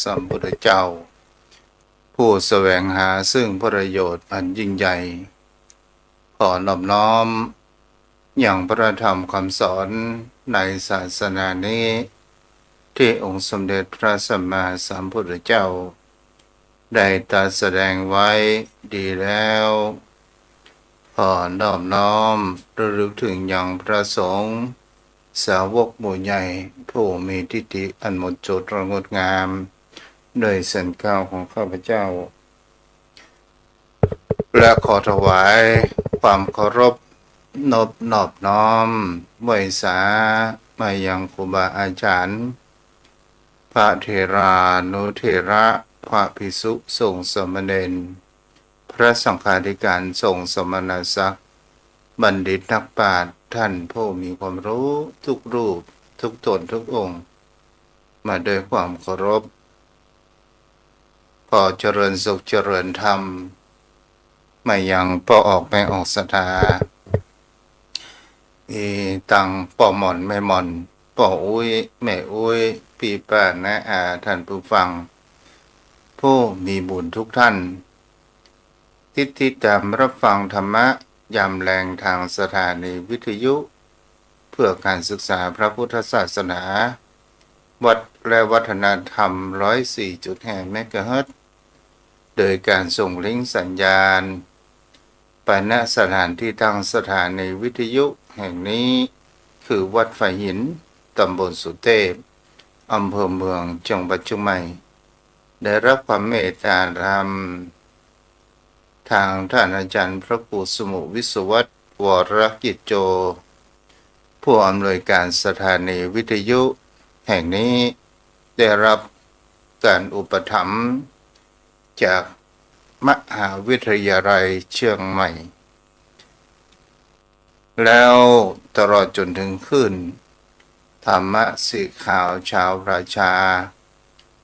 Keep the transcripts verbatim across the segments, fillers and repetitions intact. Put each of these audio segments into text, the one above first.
สัมพุทธเจ้า ผู้แสวงหาซึ่งประโยชน์อันยิ่งใหญ่ ขอนอบน้อมยังพระธรรมคำสอนในศาสนานี้ ตี้องค์สมเด็จพระสัมมาสัมพุทธเจ้า ได้ตรัสแสดงไว้ดีแล้ว ขอนอบน้อมระลึกถึงยังพระสงฆ์สาวกหมู่ใหญ่ ผู้มีทิฏฐิอันหมดจดงดงาม ด้วยเสียงกล่าวของข้าพเจ้า และขอถวายความเคารพนบนอบน้อมไหว้สามายังครูบาอาจารย์ พระเถรานุเถระ พระภิกษุสงฆ์สามเณร พระสังฆาธิการสงฆ์สมณศักดิ์ บัณฑิตนักปราชญ์ ท่านผู้มีความรู้ทุกรูป ทุกตนทุกองค์ มาด้วยความเคารพ ขอเจริญสุขเจริญธรรม มายังป้อออกแม่ออกศรัทธา อีตังป้อหม่อนแม่หม่อน ป้ออุ๊ยแม่อุ๊ย ปี้ป้าน้าอา ท่านผู้ฟัง ผู้มีบุญทุกท่าน ที่ติดตามรับฟังธรรมะยามแลงทางสถานีวิทยุ เพื่อการศึกษาพระพุทธศาสนา วัดและวัฒนธรรม ร้อยสี่จุดห้าเมกะเฮิรตซ์ โดยการส่งลิงก์สัญญาณ ไปณสถานที่ตั้งสถานีวิทยุแห่งนี้ คือวัดฝายหิน ตำบลสุเตพ อำเภอเมือง จังหวัดเชียงใหม่ ได้รับความเมตตาธรรม ทางท่านอาจารย์พระครูสมุห์ วิศวัฒน์ วรกิจโจ ผู้อำนวยการสถานีวิทยุแห่งนี้ ได้รับการอุปถัมภ์จากมหาวิทยาลัยเชียงใหม่ แล้วตลอดจนถึงคลื่นธรรมะสีขาวชาวราชา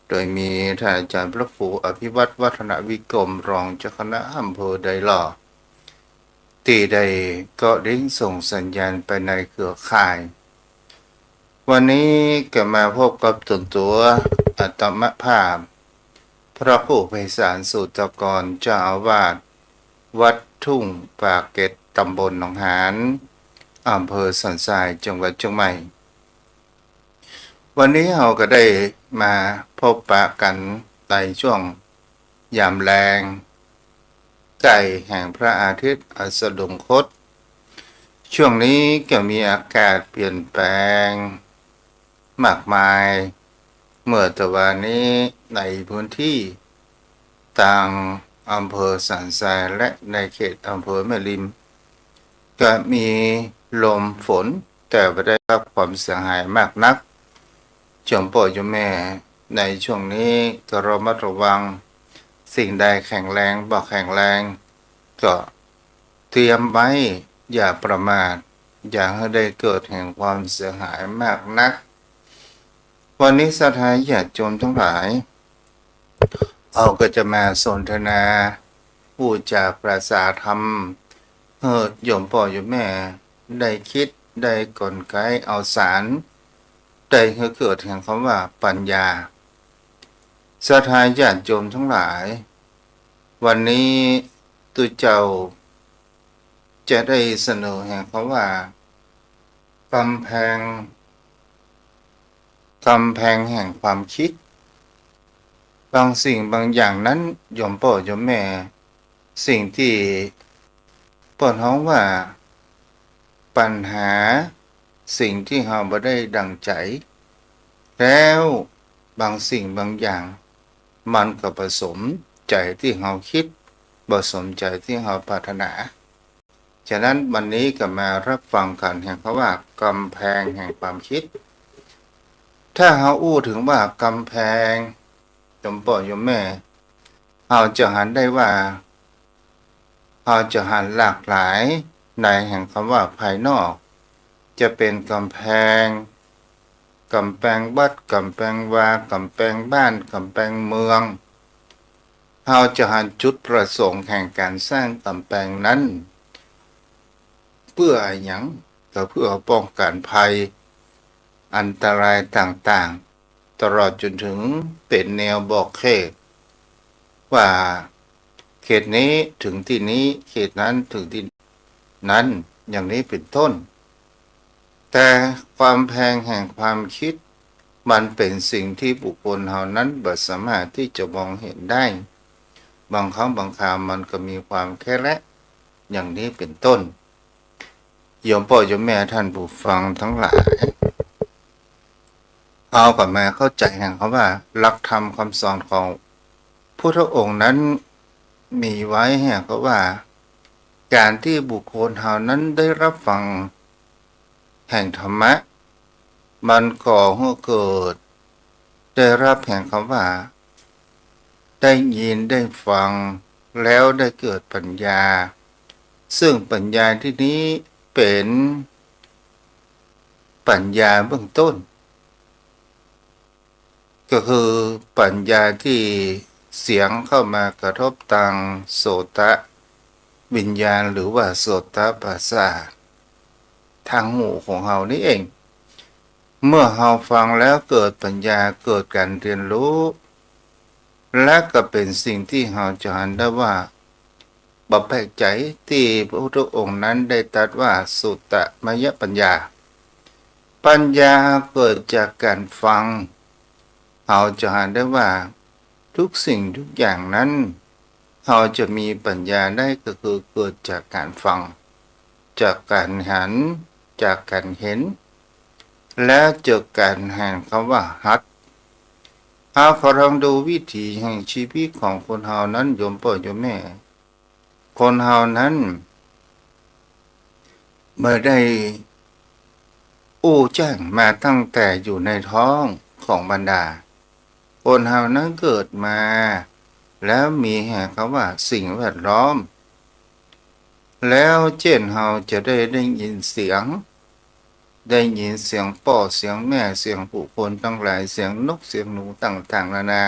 โดยมีท่านอาจารย์พระครูอภิวัฒน์ วัฒนวิกรม รองเจ้าคณะอำเภอดอยหล่อ ตี้ได้เกาะลิงก์ส่งสัญญาณไปในเครือข่าย วันนี้ก็มาพบกับต๋นตั๋วอาตมาภาพ พระครูไพศาล สูตรกร เจ้าอาวาสวัดทุ่งป่าเก็ด ตำบลหนองหาน อำเภอสันทราย จังหวัดเชียงใหม่ วันนี้เฮาก็ได้มาพบปะกั๋นในช่วงยามแลง ใก้แห่งพระอาทิตย์อัสดงคต ช่วงนี้ก็มีอากาศเปลี่ยนแปลงมากมาย เมื่อตะวานี้ในพื้นที่ตางอำเภอสันทรายและในเขตอำเภอแม่ริม ก็มีลมฝน แต่บ่ได้รับความเสียหายมากนัก โยมป้อโยมแม่ ในช่วงนี้ก็ระมัดระวัง สิ่งใดแข็งแรงบ่แข็งแรง ก็เตรียมไว้ อย่าประมาท อย่าหื้อได้เกิดแห่งความเสียหายมากนัก วันนี้ศรัทธาญาติโยมทั้งหลาย เฮาก็จะมาสนทนา อู้จาปราศาสตร์ธรรม หื้อโยมป้อโยมแม่ ได้กึ๊ด ได้ก๋นไกเอาสาร ได้หื้อเกิดแห่งกำว่าปัญญา ศรัทธาญาติโยมทั้งหลาย วันนี้ตุ๊เจ้าจะได้เสนอแห่งกำว่า กำแพง กำแพงแห่งความกึ๊ด บางสิ่งบางอย่างนั้น โยมป้อโยมแม่ สิ่งตี้เปิ้นฮ้องว่า ปัญหา สิ่งตี้เฮาบ่ได้ดั่งใจ๋ แล้วบางสิ่งบางอย่าง มันก็บ่สมใจ๋ตี้เฮากึ๊ด บ่สมใจ๋ตี้เฮาปรารถนา ฉะนั้นวันนี้ก็มารับฟังกั๋นแห่งกำว่า กำแพงแห่งความกึ๊ด ถ้าเฮาอู้เถิงว่ากำแพง โยมป้อโยมแม่ เฮาจะหันได้ว่า เฮาจะหันหลากหลายในแห่งกำว่าภายนอก จะเป๋นกำแพง กำแปงวัด กำแปงวา กำแปงบ้าน กำแปงเมือง เฮาจะหันจุดประสงค์แห่งก๋านสร้างกำแปงนั้น เปื้ออะหยัง ก็เปื้อป้องกั๋นภัย อันตรายต่างๆ ตลอดจ๋นเถิงเป๋นแนวบอกเขต ว่าเขตนี้เถิงตี้นี้ เขตนั้นเถิงตี้นั้น อย่างนี้เป๋นต้น แต่ความแพงแห่งความกึ๊ด มันเป๋นสิ่งตี้บุคคลเฮานั้นบ่สามารถตี้จะมองหันได้ บางครั้งบางคราวมันก็มีความแค่แล อย่างนี้เป๋นต้น โยมป้อโยมแม่ท่านผู้ฟังตังหลาย เฮาก็มาเข้าใจ๋แห่งกำว่าหลักธรรมกำสอนของพุทธองค์นั้นมีไว้แห่งกำว่า ก๋านตี้บุคคลเฮานั้นได้ฮับฟังแห่งธรรมะ มันก่อหื้อเกิด ได้ฮับแห่งกำว่า ได้ยินได้ฟังแล้วได้เกิดปัญญา ซึ่งปัญญาตี้นี้เป๋นปัญญาเบื้องต้น ก็คือปัญญาตี้เสียงเข้ามากระทบตางโสตวิญญาณ หรือว่าโสตประสาท ตางหูของเฮานี้เอง เมื่อเฮาฟังแล้วเกิดปัญญา เกิดก๋านเฮียนฮู้ และก็เป๋นสิ่งตี้เฮาจะหันได้ว่า บ่แปลกใจ๋ตี้พระพุทธองค์นั้นได้ตรัสว่าสุตตมยปัญญา ปัญญาเกิดจากก๋านฟัง เฮาจะหันได้ว่าทุกสิ่งทุกอย่างนั้น เฮาจะมีปัญญาได้ก็คือเกิดจากก๋านฟัง จากก๋านหัน จากก๋านหัน และจากก๋านหันกำว่าฮัด เฮาขอลองดูวิถีแห่งจีวิตของคนเฮานั้น โยมป้อโยมแม่ คนเฮานั้นบ่ได้อู้แจ้งมาตั้งแต่อยู่ในท้องของมารดา คนเฮานั้นเกิดมา แล้วมีแห่งกำว่าสิ่งแวดล้อม แล้วเจ้นเฮาจะได้ได้ยินเสียง ได้ยินเสียงป้อเสียงแม่ เสียงผู้คนตังหลาย เสียงนกเสียงหนูต่างๆ นานา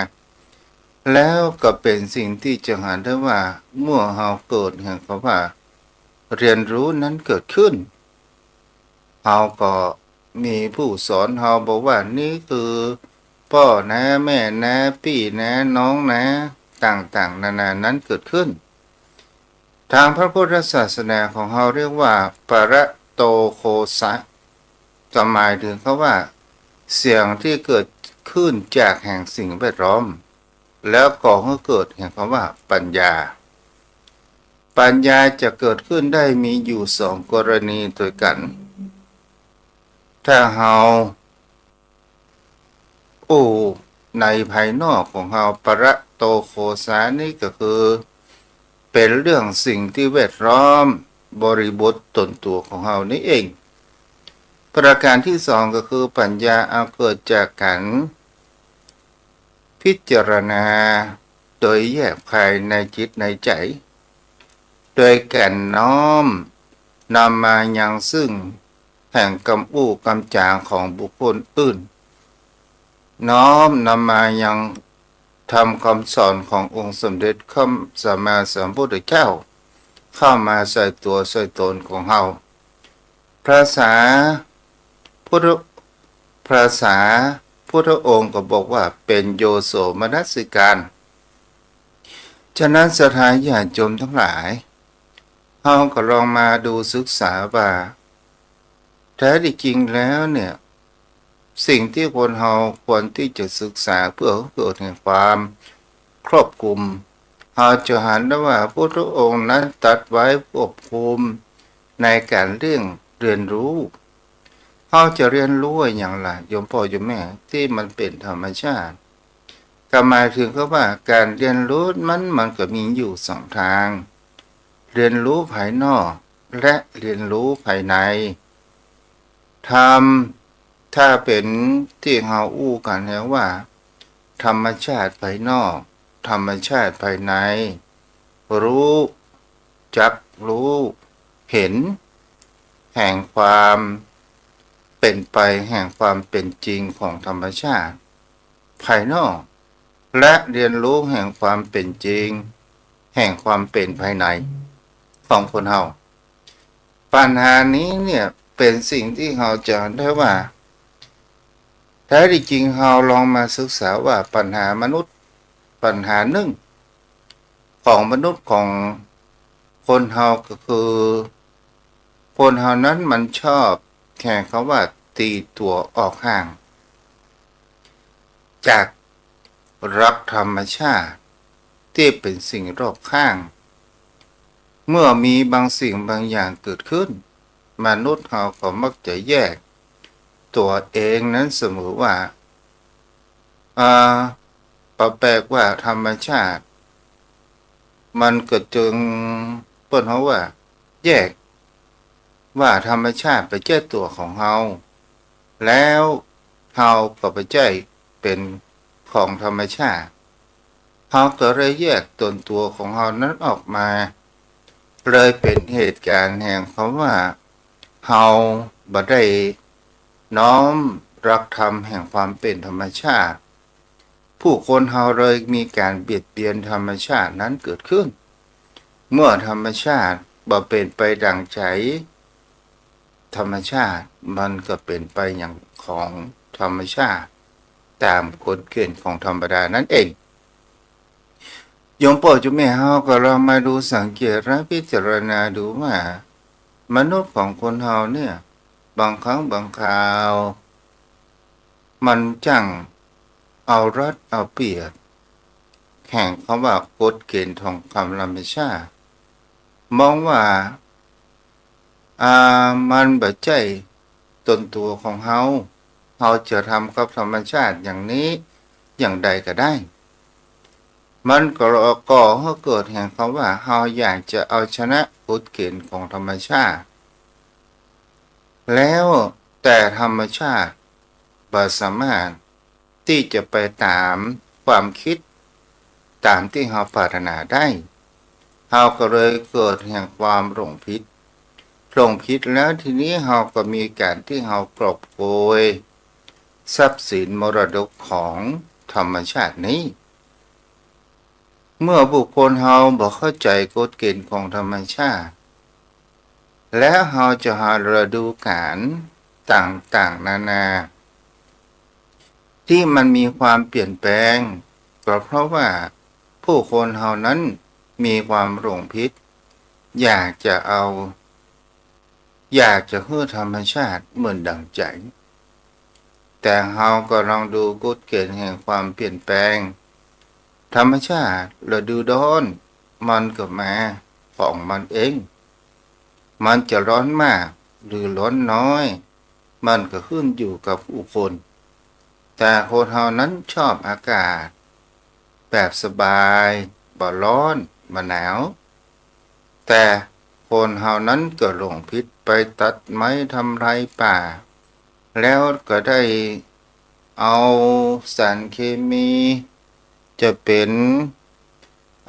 แล้วก็เป๋นสิ่งตี้จะหันได้ว่า เมื่อเฮาเกิดแห่งกำว่าเฮียนฮู้นั้นเกิดขึ้น เฮาก็มีผู้สอนเฮาบอกว่านี่คือป้อนะ แม่นะ ปี้นะ น้องนะ ต่างๆ นานานั้นเกิดขึ้น ตางพระพุทธศาสนาของเฮาเรียกว่าปรโตโคสะ ก็หมายถึงกำว่าเสียงตี้เกิดขึ้นจากแห่งสิ่งแวดล้อม แล้วก่อหื้อเกิดแห่งกำว่าปัญญา ปัญญาจะเกิดขึ้นได้มีอยู่สองกรณีตวยกั๋น ถ้าเฮา อู้ในภายนอกของเฮา ปรโตโคสานี้ก็คือ เป๋นเรื่องสิ่งตี้แวดล้อมบริบทตนตั๋วของเฮานี้เอง ประก๋านตี้สองก็คือปัญญาอันเกิดจากก๋านพิจารณาโดยแยบคายในจิตในใจ๋ โดยก๋านน้อมนำมายังซึ่ง แห่งกำอู้กำจ๋าของบุคคลอื่น น้อมนำมายังธรรมกำสอนขององค์สมเด็จพระสัมมาสัมพุทธเจ้า เข้ามาใส่ตั๋วใส่ตนของเฮา ภาษาพุทธ ภาษาพุทธองค์ก็บอกว่าเป๋นโยโสมนสิการ ฉะนั้นศรัทธาญาติโยมตังหลาย เฮาก็ลองมาดูศึกษาว่า แท้ตี้จริงแล้วเนี่ย สิ่งตี้คนเฮาควรตี้จะศึกษาเปื้อหื้อเกิดแห่งความครอบคลุม เฮาจะหันได้ว่าพุทธองค์นั้นตรัสไว้ควบคุมในก๋านเรื่องเฮียนฮู้ เฮาจะเฮียนฮู้อะหยังล่ะ โยมป้อโยมแม่ ตี้มันเป๋นธรรมชาติ ก็หมายถึงกำว่าก๋านเฮียนฮู้มัน มันก็มีอยู่สองตาง เฮียนฮู้ภายนอก และเฮียนฮู้ภายใน ธรรม ถ้าเป๋นตี้เฮาอู้กั๋นแหละว่า ธรรมชาติภายนอก ธรรมชาติภายใน ฮู้จักฮู้เห็น แห่งความเป๋นไป แห่งความเป๋นจริงของธรรมชาติภายนอก และเฮียนฮู้แห่งความเป๋นจริง แห่งความเป๋นภายในของคนเฮา ปัญหานี้เนี่ยเป๋นสิ่งตี้เฮาจะได้ว่า แต๊ตี้จริงเฮาลองมาศึกษาว่าปัญหามนุษย์ ปัญหานึ่งของมนุษย์ของคนเฮาก็คือ คนเฮานั้นมันชอบแค่คำว่าตีตั๋วออกห่างจากหลักธรรมชาติตี้เป๋นสิ่งรอบข้าง เมื่อมีบางสิ่งบางอย่างเกิดขึ้น มนุษย์เฮาก็มักจะแยกตั๋วเองนั้นเสมอว่า อ่า ปะแปลกว่าธรรมชาติ มันก็จึงเปิ้นเฮาว่าแยกว่าธรรมชาติบ่ใจ้ตั๋วของเฮา แล้วเฮาก็บ่ใจ้เป๋นของธรรมชาติ เฮาก็เลยแยกต๋นตั๋วของเฮานั้นออกมา เลยเป๋นเหตุก๋ารณ์แห่งคำว่า เฮาบ่ได้น้อมหลักธรรมแห่งความเป๋นธรรมชาติ ผู้คนเฮาเลยมีก๋านเบียดเบียนธรรมชาตินั้นเกิดขึ้น เมื่อธรรมชาติบ่เป๋นไปดั่งใจ๋ธรรมชาติ มันก็เป๋นไปอย่างของธรรมชาติ ต๋ามกฎเกณฑ์ของธรรมดานั้นเอง โยมป้อโยมแม่เฮาก็ลองมาดูสังเกตและพิจารณาดูว่า มนุษย์ของคนเฮาเนี่ย บางครั้งบางคราว มันจ้างเอารัดเอาเปรียบ แห่งคำว่ากฎเกณฑ์ของธรรมชาติ มองว่า อ่า มันบ่ใจ้ต๋นตั๋วของเฮา เฮาจะทำกับธรรมชาติอย่างนี้อย่างใดก็ได้ มันก็ก่อหื้อเกิดแห่งคำว่าเฮาอยากจะเอาชนะกฎเกณฑ์ของธรรมชาติ แล้วแต่ธรรมชาติบ่สามารถตี้จะไปต๋ามความคิด ต๋ามตี้เฮาปรารถนาได้ เฮาก็เลยเกิดแห่งความหลงผิด หลงผิดแล้วทีนี้เฮาก็มีก๋านตี้เฮากอบโกยทรัพย์สินมรดกของธรรมชาตินี้ เมื่อบุคคลเฮาบ่เข้าใจ๋กฎเกณฑ์ของธรรมชาติ แล้วเฮาจะหาฤดูก๋าลต่างๆ นานา ตี้มันมีความเปลี่ยนแปลง ก็เพราะว่าผู้คนเฮานั้นมีความหลงผิด อยากจะเอา อยากจะหื้อธรรมชาติเหมือนดั่งใจ๋ แต่เฮาก็ลองดูกฎเกณฑ์แห่งความเปลี่ยนแปลง ธรรมชาติฤดูร้อนมันก็มาของมันเอง มันจะร้อนมากหรือร้อนน้อย มันก็ขึ้นอยู่กับผู้คน แต่คนเฮานั้นชอบอากาศแบบสบาย บ่ร้อน บ่หนาว แต่คนเฮานั้นก็หลงผิดไปตัดไม้ทำลายป่า แล้วก็ได้เอาสารเคมี จะเป๋น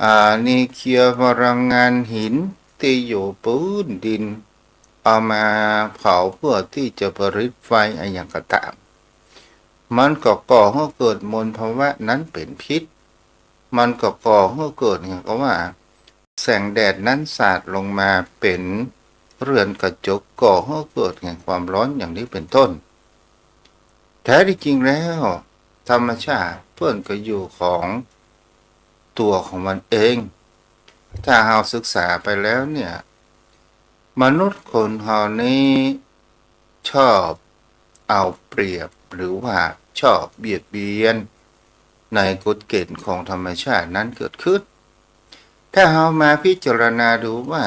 อ่า นิวเคลียร์ พลังงานหินตี้อยู่ปื้นดิน เอามาเผาเพื่อตี้จะผลิตไฟอะหยังก็ต๋าม มันก็ก่อหื้อเกิดมลภาวะนั้นเป๋นพิษ มันก็ก่อหื้อเกิดอย่างกับว่า แสงแดดนั้นสาดลงมาเป๋นเรือนกระจก ก่อหื้อเกิดแห่งความร้อนอย่างนี้เป๋นต้น แท้ที่จริงแล้ว ธรรมชาติเปิ้นก็อยู่ของตั๋วของมันเอง ถ้าเฮาศึกษาไปแล้วเนี่ย มนุษย์คนเฮานี้ชอบเอาเปรียบ หรือว่าชอบเบียดเบียนในกฎเกณฑ์ของธรรมชาตินั้นเกิดขึ้น ถ้าเฮามาพิจารณาดูว่า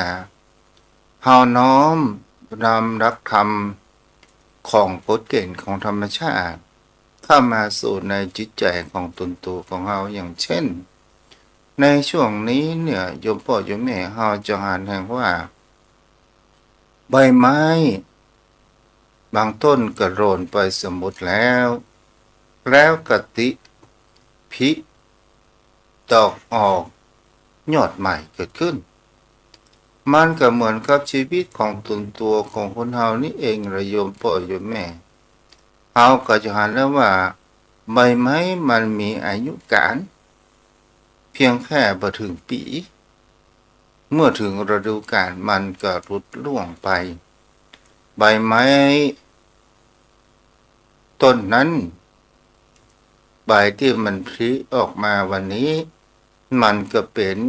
เฮาน้อมนำหลักธรรมของกฎเกณฑ์ของธรรมชาติ เข้ามาสู่ในจิตใจ๋ของต๋นตั๋วของเฮา อย่างเช่น ในช่วงนี้เนี่ย โยมป้อโยมแม่เฮาจะหันแฮงว่า ใบไม้บางต้นก็หล่นไปเสียหมดแล้ว แล้วก็ติผลิดอกออกยอดใหม่เกิดขึ้น มันก็เหมือนกับชีวิตของต๋นตั๋วของคนเฮานี้เองละโยมป้อโยมแม่ เฮาก็จะหันแล้วว่า ใบไม้มันมีอายุก๋านเพียงแค่บ่เถิงปี๋ เมื่อเถิงฤดูก๋าลมันก็หลุดร่วงไป ใบไม้ต้นนั้น ใบตี้มันผลิออกมาวันนี้ มันก็เป๋น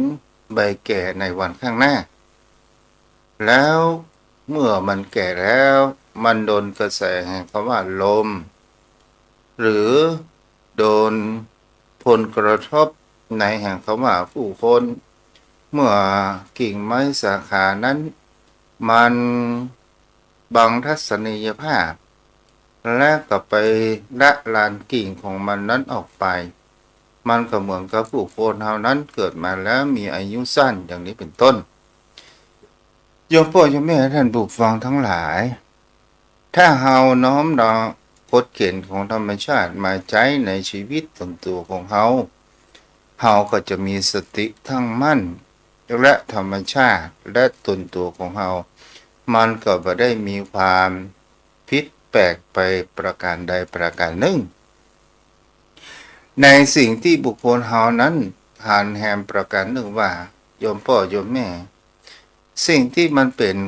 ใบแก่ในวันข้างหน้า แล้วเมื่อมันแก่แล้ว มันโดนกระแสแห่งกำว่าลม หรือโดนผลกระทบในแห่งกำว่าผู้คน เมื่อกิ่งไม้สาขานั้น มันบังทัศนียภาพ และก็ไปละลานกิ่งของมันนั้นออกไป มันก็เหมือนกับผู้คนเฮานั้นเกิดมาแล้วมีอายุสั้นอย่างนี้เป็นต้น โยมป้อโยมแม่ท่านผู้ฟังทั้งหลาย ถ้าเฮาน้อมนำกฎเกณฑ์ของธรรมชาติมาใจ๊ในชีวิตส่วนตั๋วของเฮา เฮาก็จะมีสติตั้งมั่น และธรรมชาติและส่วนตั๋วของเฮา มันก็บ่ได้มีความผิดแปลกไปประการใดประการนึ่ง ในสิ่งตี้บุคคลเฮานั้นหันแหมประการนึ่งว่า โยมป้อโยมแม่ สิ่งตี้มันเป๋น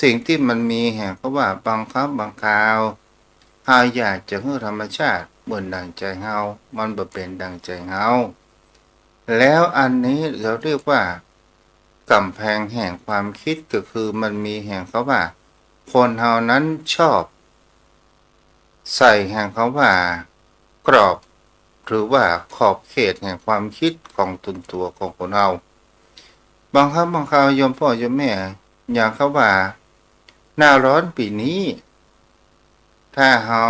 สิ่งตี้มันมีแหมกำว่าบางครั้งบางคราว เฮาอยากจะหื้อธรรมชาติเหมือนดั่งใจ๋เฮา มันบ่เป๋นดั่งใจ๋เฮา แล้วอันนี้เฮาเรียกว่ากำแพงแห่งความคิด ก็คือมันมีแหมกำว่าคนเฮานั้นชอบ ใส่แหมกำว่ากรอบ หรือว่าขอบเขตแห่งความคิดของส่วนตั๋วของคนเฮา บางครั้งบางคราวโยมป้อโยมแม่ อย่างกำว่าหน้าฮ้อนปี๋นี้ ถ้าเฮา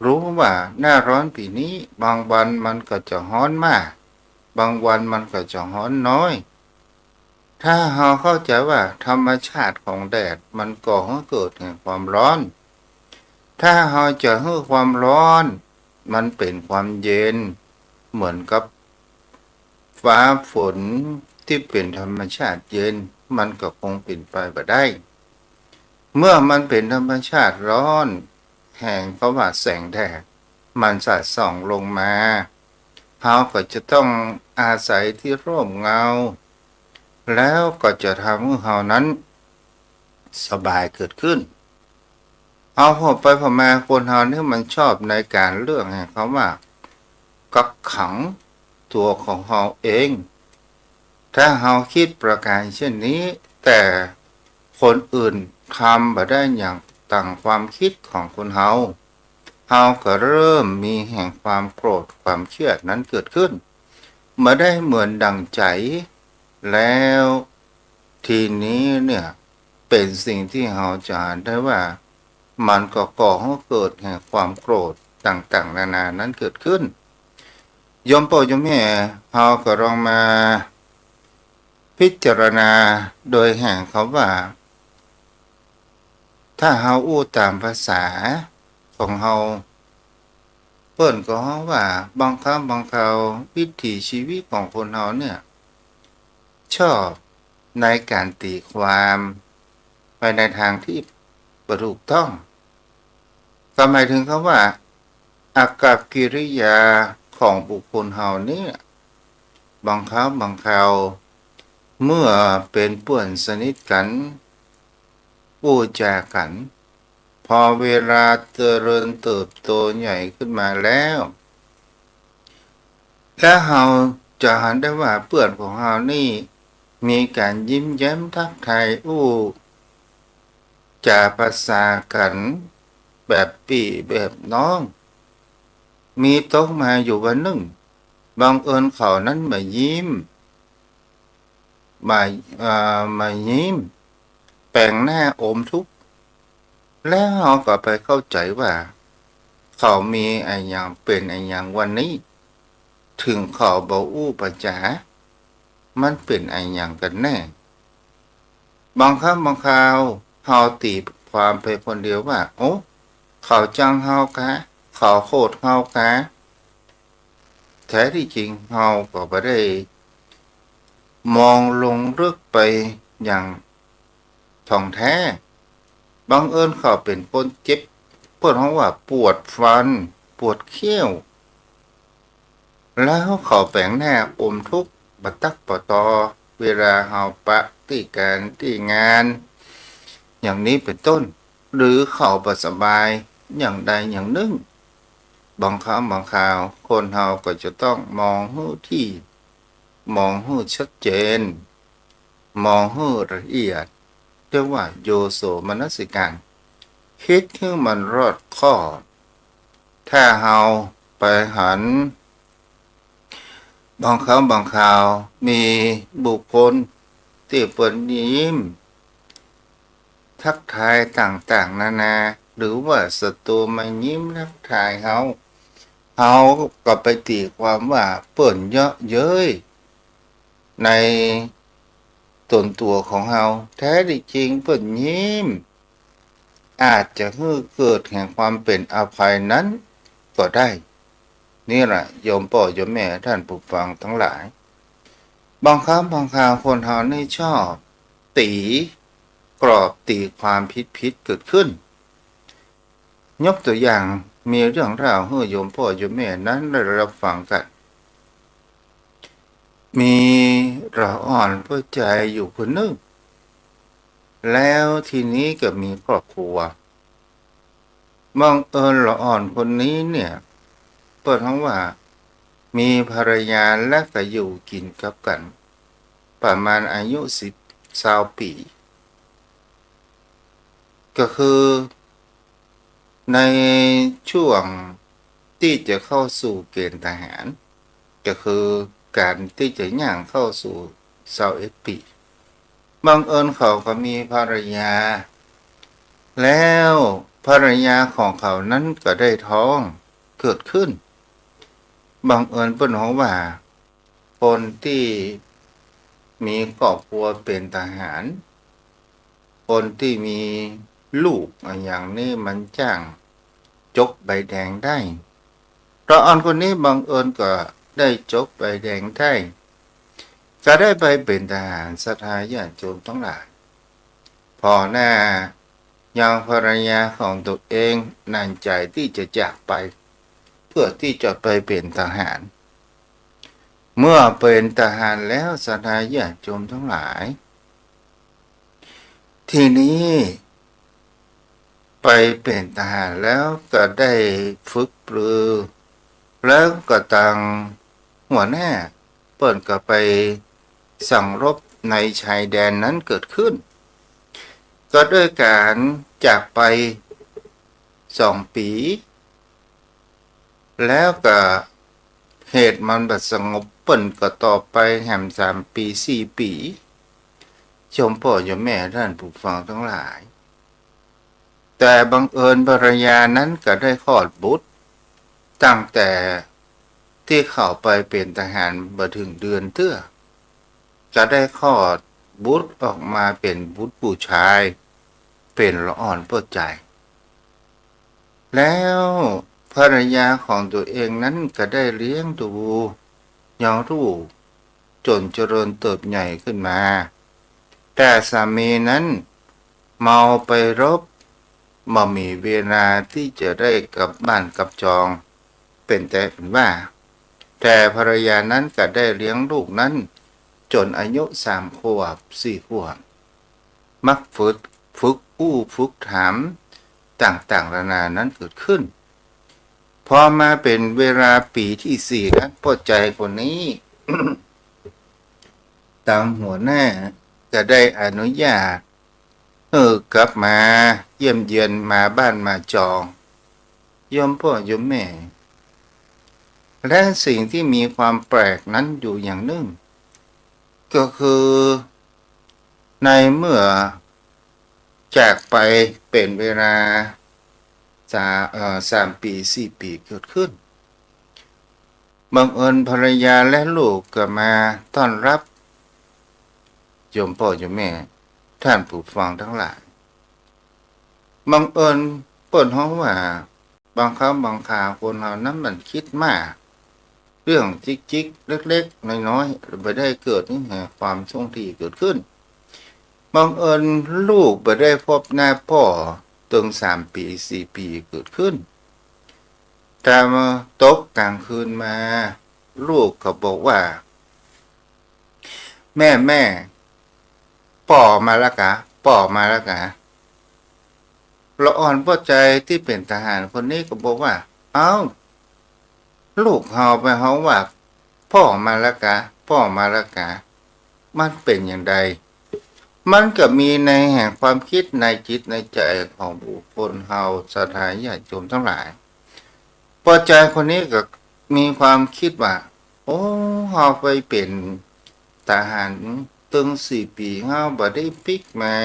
ฮู้ว่าหน้าฮ้อนปี๋นี้ บางวันมันก็จะฮ้อนมาก บางวันมันก็จะฮ้อนน้อย ถ้าเฮาเข้าใจ๋ว่าธรรมชาติของแดดมันก่อหื้อเกิดแห่งความฮ้อน ถ้าเฮาจะหื้อความฮ้อนมันเป๋นความเย็น เหมือนกับฟ้าฝนตี้เป๋นธรรมชาติเย็น มันก็คงเป๋นไปบ่ได้ เมื่อมันเป๋นธรรมชาติฮ้อน แหมกำว่าแสงแดดมันสาดส่องลงมา เฮาก็จะต้องอาศัยตี้ร่มเงา แล้วก็จะทำหื้อเฮานั้นสบายเกิดขึ้น เอาผ่อไปผ่อมาคนเฮานี่มันชอบในก๋านเลือกแหมกำว่ากักขังตั๋วของเฮาเอง ถ้าเฮาคิดประการเช่นนี้ แต่คนอื่นทำบ่ได้อย่างต๋ามความคิดของคนเฮา เฮาก็เริ่มมีแหมความโกรธความเครียดนั้นเกิดขึ้น บ่ได้เหมือนดั่งใจ๋ แล้วทีนี้เนี่ยเป๋นสิ่งตี้เฮาจะหันได้ว่า มันก็ก่อหื้อเกิดแหมความโกรธต่างๆ นานานั้นเกิดขึ้น โยมป้อโยมแม่ เฮาก็ลองมาพิจารณาโดยแหมกำว่า ถ้าเฮาอู้ต๋ามภาษาของเฮา เปิ้นก็ฮ้องว่าบางครั้งบางคราววิถีชีวิตของคนเฮาเนี่ย ชอบในก๋านตี๋ความไปในตางตี้บ่ถูกต้อง ก็หมายเถิงกำว่า อากัปกิริยาของบุคคลเฮาเนี่ย บางครั้งบางคราว เมื่อเป๋นเปื้อนสนิทกั๋น อู้จ๋ากั๋น พอเวลาเจริญเติบโตใหญ่ขึ้นมาแล้ว แล้วเฮาจะหันได้ว่าเปื้อนของเฮานี่มีก๋านยิ้มแย้มทักทายอู้จ๋าปาษากั๋นแบบปี้แบบน้อง มีตกมาอยู่วันนึ่ง บังเอิญเขานั้นมายิ้ม มา เอ่อ มายิ้ม แป๋งหน้าอมทุกข์ แล้วเฮาก็ไปเข้าใจ๋ว่า เขามีอะหยังเป๋นอะหยังวันนี้ เถิงเขาบ่อู้บ่จ๋า มันเป๋นอะหยังกั๋นแน่ บางครั้งบางคราวเฮาตี๋ความไปคนเดียวว่า โอ้ เขาจังเฮากา เขาโขดเฮากา แท้ตี้จริงเฮาก็บ่ได้มองลงลึกไปอย่างถ่องแท้ บังเอิญเขาเป๋นคนเจ็บ เปิ้นฮ้องว่าปวดฟัน ปวดเขี้ยว แล้วเขาแป๋งหน้าอมทุกข์บ่ตั๊กบ่ตอ เวลาเฮาปะตี้ก๋านตี้งาน อย่างนี้เป๋นต้น หรือเขาบ่สบายอย่างใดอย่างนึ่ง บางครั้งบางคราวคนเฮาก็จะต้องมองหื้อถี่ มองหื้อชัดเจน มองหื้อละเอียด เรียกว่าโยโสมนสิการ กึ๊ดหื้อมันรอบคอบ ถ้าเฮาไปหัน บางครั้งบางคราวมีบุคคลตี้เปิ้นยิ้มทักทายต่างๆ นานา หรือว่าศัตรูมายิ้มทักทายเฮา เฮาก็ไปตี๋ความว่าเปิ้นเยาะเย้ยในต๋นตั๋วของเฮา แท้ตี้จริงเปิ้นยิ้ม อาจจะหื้อเกิดแห่งความเป๋นอภัยนั้นก็ได้ นี่แหละโยมป้อโยมแม่ท่านผู้ฟังตังหลาย บางครั้งบางคราวคนเฮานี่ชอบตี๋กรอบตี๋ความผิดๆ เกิดขึ้น ยกตั๋วอย่างมีเรื่องเล่าหื้อโยมป้อโยมแม่นั้นได้รับฟังกั๋น มีละอ่อนป้อใจ๋อยู่คนนึ่ง แล้วทีนี้ก็มีครอบครัว บังเอิญละอ่อนคนนี้เนี่ย เปิ้นฮ้องว่ามีภรรยาและก็อยู่กิ๋นกับกั๋นประมาณอายุสิบ ซาวปี๋ ก็คือในช่วงตี้จะเข้าสู่เกณฑ์ทหาร ก็คือก๋านตี้จะย่างเข้าสู่ซาวเอ็ดปี๋ บังเอิญเขาก็มีภรรยา แล้วภรรยาของเขานั้นก็ได้ท้องเกิดขึ้น บังเอิญเปิ้นฮ้องว่า คนตี้มีครอบครัวเป๋นทหาร คนตี้มีลูกอะหยังนี้มันจ้างจกใบแดงได้ ละอ่อนคนนี้บังเอิญก็ได้จกใบแดงได้ ก็ได้ไปเป๋นทหาร ศรัทธาญาติโยมตังหลาย ผ่อหน้ายังภรรยาของตั๋วเอง หนำใจ๋ตี้จะจากไป เปื้อตี้จะไปเป๋นทหาร เมื่อเป๋นทหารแล้ว ศรัทธาญาติโยมตังหลาย ทีนี้ไปเป๋นทหารแล้วก็ได้ฝึกปรือ แล้วก็ตังหัวหน้าเปิ้นก็ไปสั่งรบในชายแดนนั้นเกิดขึ้น ก็ด้วยก๋านจากไปสองปี๋ แล้วก็เหตุมันบ่สงบ เปิ้นก็ต่อไปแหมสามปี๋สี่ปี๋ โยมป้อโยมแม่ท่านผู้ฟังตังหลาย แต่บังเอิญภรรยานั้นก็ได้คลอดบุตร ตั้งแต่ตี้เขาไปเป๋นทหารบ่เถิงเดือนเตื้อ ก็ได้คลอดบุตรออกมาเป๋นบุตรผู้ชาย เป๋นละอ่อนป้อใจ๋ แล้วภรรยาของตั๋วเองนั้นก็ได้เลี้ยงดูยังลูก จ๋นเจริญเติบใหญ่ขึ้นมา แต่สามีนั้นเมาไปรบ บ่มีเวลาตี้จะได้กลับบ้านกลับจอง เป๋นแต่เป๋นว่า แต่ภรรยานั้นก็ได้เลี้ยงลูกนั้นจ๋นอายุสามขวบสี่ขวบ มักฝึก ฝึกอู้ฝึกถามต่างๆ นานานั้นเกิดขึ้น พอมาเป๋นเวลาปี๋ตี้สี่นั้น ป้อใจ๋คนนี้ ตังหัวหน้าก็ได้อนุญาตหื้อกลับมาเยี่ยมเยียนมาบ้านมาจอง โยมป้อโยมแม่ และสิ่งตี้มีความแปลกนั้นอยู่อย่างนึ่ง ก็คือในเมื่อจากไปเป๋นเวลาสา- เอ่อ สามปี๋สี่ปี๋เกิดขึ้น บังเอิญภรรยาและลูกก็มาต้อนรับ โยมป้อโยมแม่ท่านผู้ฟังตังหลาย บังเอิญเปิ้นฮ้องว่า บางครั้งบางคราวคนเฮานั้นมันกึ๊ดมาก เรื่องจิ๊กๆ เล็กๆ น้อยๆ บ่ได้เกิดหื้อความโชคดีเกิดขึ้น บังเอิญลูกบ่ได้พบหน้าป้อเถิงสามปี๋สี่ปี๋เกิดขึ้น แต่มาตกก๋างคืนมา ลูกก็บอกว่า แม่ แม่ ป้อมาแล้วกา ป้อมาแล้วกา ละอ่อนป้อใจ๋ตี้เป๋นทหารคนนี้ก็บอกว่า เอ้า ลูกเฮาไปฮ้องว่า ป้อมาละกา ป้อมาละกา มันเป๋นอย่างใด มันก็มีในแห่งความกึ๊ดในจิตในใจ๋ของบุคคลเฮา ศรัทธาญาติโยมตังหลาย ป้อจายคนนี้ก็มีความกึ๊ดว่า โอ้ เฮาไปเป๋นทหารตึงสี่ปี๋ เฮาบ่ได้ปิ๊กมา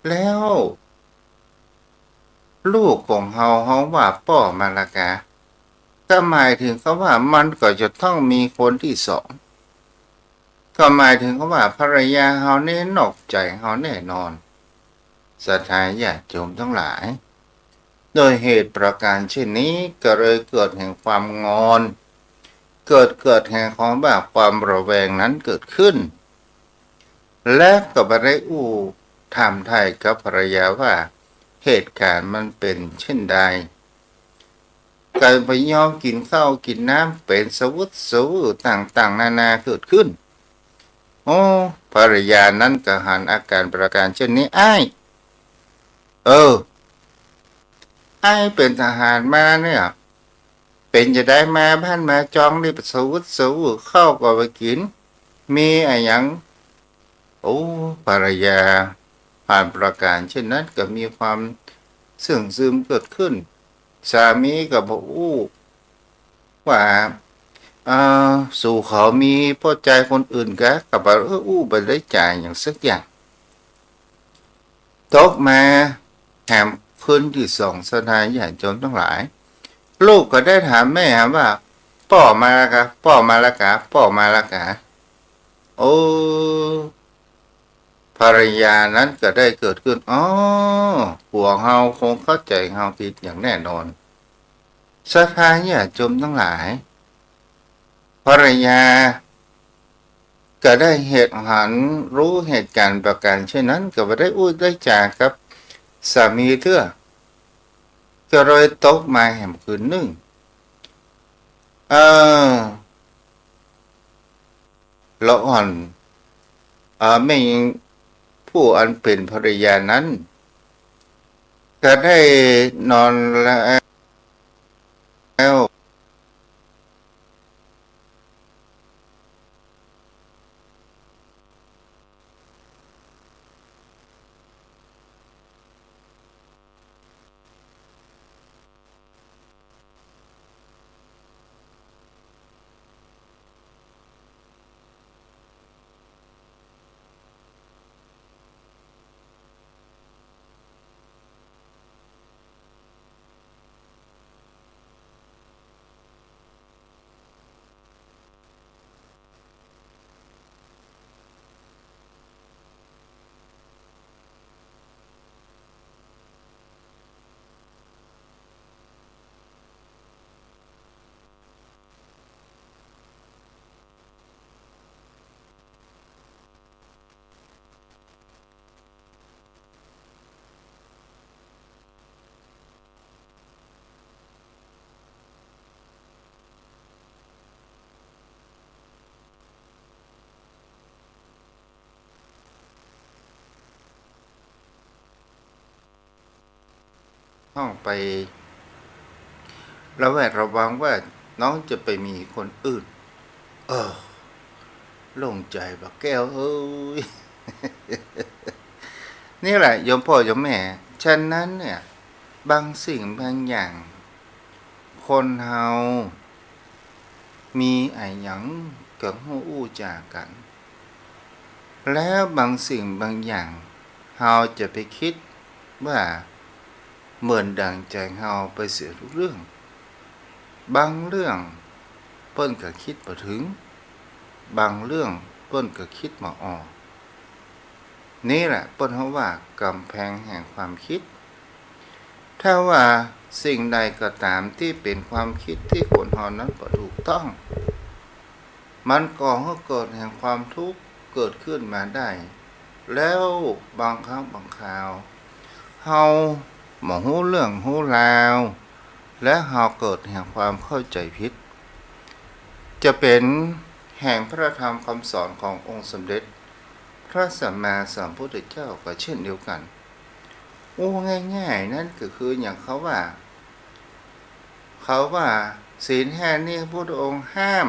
แล้ว ลูกของเฮาฮ้องว่าป้อมาละกา ก็หมายถึงกำว่ามันก็จะต้องมีคนตี้สอง ก็หมายถึงกำว่าภรรยาเฮาเน่นอกใจ๋เฮาแน่นอน ศรัทธาญาติโยมตังหลาย โดยเหตุประก๋านเช่นนี้ก็เลยเกิดแห่งความงอน เกิด เกิดแห่งความว่าความระแวงนั้นเกิดขึ้น และก็บ่ได้อู้ถามไถ่กับภรรยาว่าเหตุก๋ารณ์มันเป๋นเช่นใด ก็บ่ยอมกิ๋นข้าวกิ๋นน้ำ เป๋นสะวึดสะวื้อต่างๆ นานาเกิดขึ้น โอ้ ภรรยานั้นก็หันอาก๋ารประก๋านเช่นนี้ อ้าย เออ อ้ายเป๋นทหารมาเนี่ย เป๋นจะใดมาบ้านมาจองนี่ สะวึดสะวื้อ ข้าวก็บ่กิ๋น มีอะหยัง โอ้ ภรรยาหันประก๋านเช่นนั้นก็มีความเสื่องซึมเกิดขึ้น สามีก็บ่อู้ว่า เอ่อ สูเขามีป้อจายคนอื่นกา ก็บ่ เออ อู้บ่ได้จาหยังสักอย่าง ตกมาแหมคืนตี้สอง ศรัทธาญาติโยมตังหลาย ลูกก็ได้ถามแม่ว่า ป้อมาละกา ป้อมาละกา ป้อมาละกา โอ้ ภรรยานั้นก็ได้เกิดขึ้น อ้อ ผัวเฮาคงเข้าใจ๋เฮาผิดอย่างแน่นอน ศรัทธาญาติโยมตังหลาย ภรรยาก็ได้เหตุหัน ฮู้เหตุก๋ารณ์ประก๋านเช่นนั้น ก็บ่ได้อู้ได้จากับสามีเตื้อ ก็เลยตกมาแหมคืนนึ่ง เออ ละอ่อน เอ่อ แม่ญิงผู้อันเป๋นภรรยานั้น ก็ได้นอนแล้ว ต้องไประแวดระวังว่าน้องจะไปมีคนอื่น เออ โล่งใจ๋บ่าแก้วเอ้ย นี่แหละโยมป้อโยมแม่ ฉะนั้นเนี่ย บางสิ่งบางอย่าง คนเฮามีอะหยังก็ฮู้อู้จ๋ากั๋น แล้วบางสิ่งบางอย่าง เฮาจะไปกึ๊ดว่าเหมือนดั่งใจ๋เฮาไปเสียกู้เรื่อง บางเรื่องเปิ้นก็กึ๊ดบ่เถิง บางเรื่องเปิ้นก็กึ๊ดบ่ออก นี่แหละเปิ้นฮ้องว่ากำแพงแห่งความกึ๊ด ถ้าว่าสิ่งใดก็ต๋ามตี้เป๋นความกึ๊ดตี้คนเฮานั้นบ่ถูกต้อง มันก่อหื้อเกิดแห่งความทุกข์เกิดขึ้นมาได้ แล้วบางครั้งบางคราว เฮาบ่ฮู้เรื่องฮู้ราว และเฮาเกิดแห่งความเข้าใจ๋ผิด จะเป๋นแห่งพระธรรมกำสอนขององค์สมเด็จพระสัมมาสัมพุทธเจ้าก็เช่นเดียวกั๋น อู้ง่ายๆ นั้นก็คืออย่างเขาว่า เขาว่า ศีลห้านี่พุทธองค์ห้าม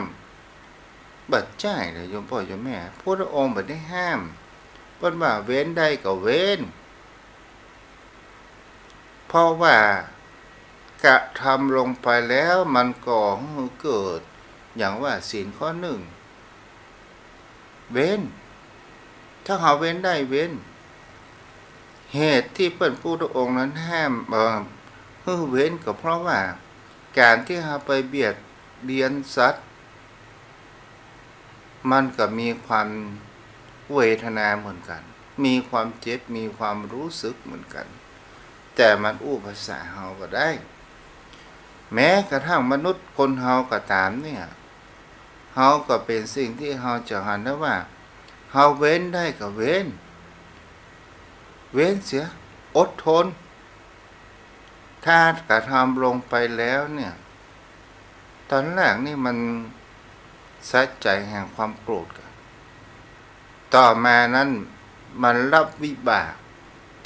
บ่ใจ้เหรอโยมป้อโยมแม่ พุทธองค์บ่ได้ห้าม เปิ้นว่าเว้นได้ก็เว้น เพราะว่ากระทำลงไปแล้วมันก่อหื้อเกิด อย่างว่าศีลข้อนึ่ง เว้น ถ้าเฮาเว้นได้เว้น เหตุตี้เปิ้นพุทธองค์นั้นห้าม เอ่อ หื้อเว้นก็เพราะว่าก๋านตี้เฮาไปเบียดเบียนสัตว์ มันก็มีความเวทนาเหมือนกั๋น มีความเจ็บ มีความรู้สึกเหมือนกั๋น แต่มันอู้ภาษาเฮาบ่ได้ แม้กระทั่งมนุษย์คนเฮาก็ต๋ามเนี่ย เฮาก็เป๋นสิ่งตี้เฮาจะหันได้ว่า เฮาเว้นได้ก็เว้น เว้นเสีย อดทน ถ้ากระทำลงไปแล้วเนี่ย ต๋อนแรกนี่มันสะใจ๋แห่งความโกรธก่อน ต่อมานั้นมันรับวิบาก